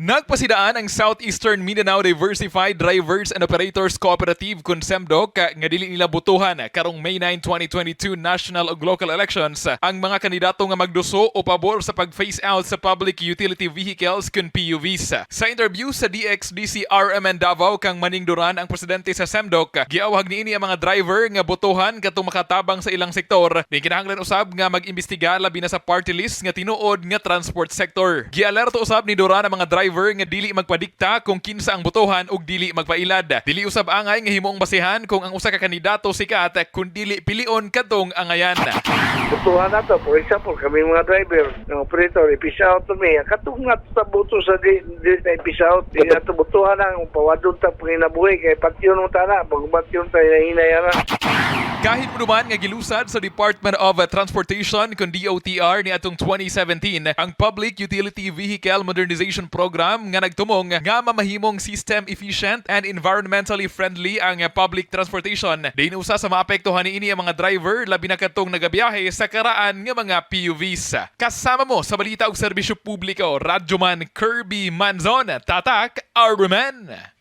Nagpasidaan ang Southeastern Mindanao Diversified Drivers and Operators Cooperative kun SEMDOC nga dili nila botohan karong May 9, 2022 national ug local elections ang mga kandidato nga magduso o pabor sa pag-phase out sa public utility vehicles kun PUVs. Sa interview sa DXDC RMN Davao kang Maning Duran, ang presidente sa SEMDOC, giawhag niini ang mga driver nga botohan katong makatabang sa ilang sektor. Di kinahanglan usab nga mag-imbestiga, labi na sa party list nga tinuod nga transport sector. Gialerto usab ni Duran ang mga driver nga dili magpadikta kung kinsa ang botohan ug dili magpailad. Dili usab angay nga himuong basehan kung ang usa ka kandidato sikat kun dili pilion kadtong angayan. Butuhan nato, for example, kami mga driver, ng operator, i-phase out to me. Katong nga sa buto sa di na i-phase out, di nato butuhan ang pawadon ta panginabuhi, kay patyon mo tana, pag patyon tayo hinay na. Kahit mo naman nga gilusad sa Department of Transportation kun DOTR ni atong 2017 ang Public Utility Vehicle Modernization Program nga nagtumong nga mamahimong system efficient and environmentally friendly ang public transportation. Diin usa sa maapektuhan niini ang mga driver, labi na kadtong nagabiyahe sa karaan nga mga PUVs. Kasama mo sa balita ug serbisyo publiko, Radyoman Kirby Manzon, Tatak RMN.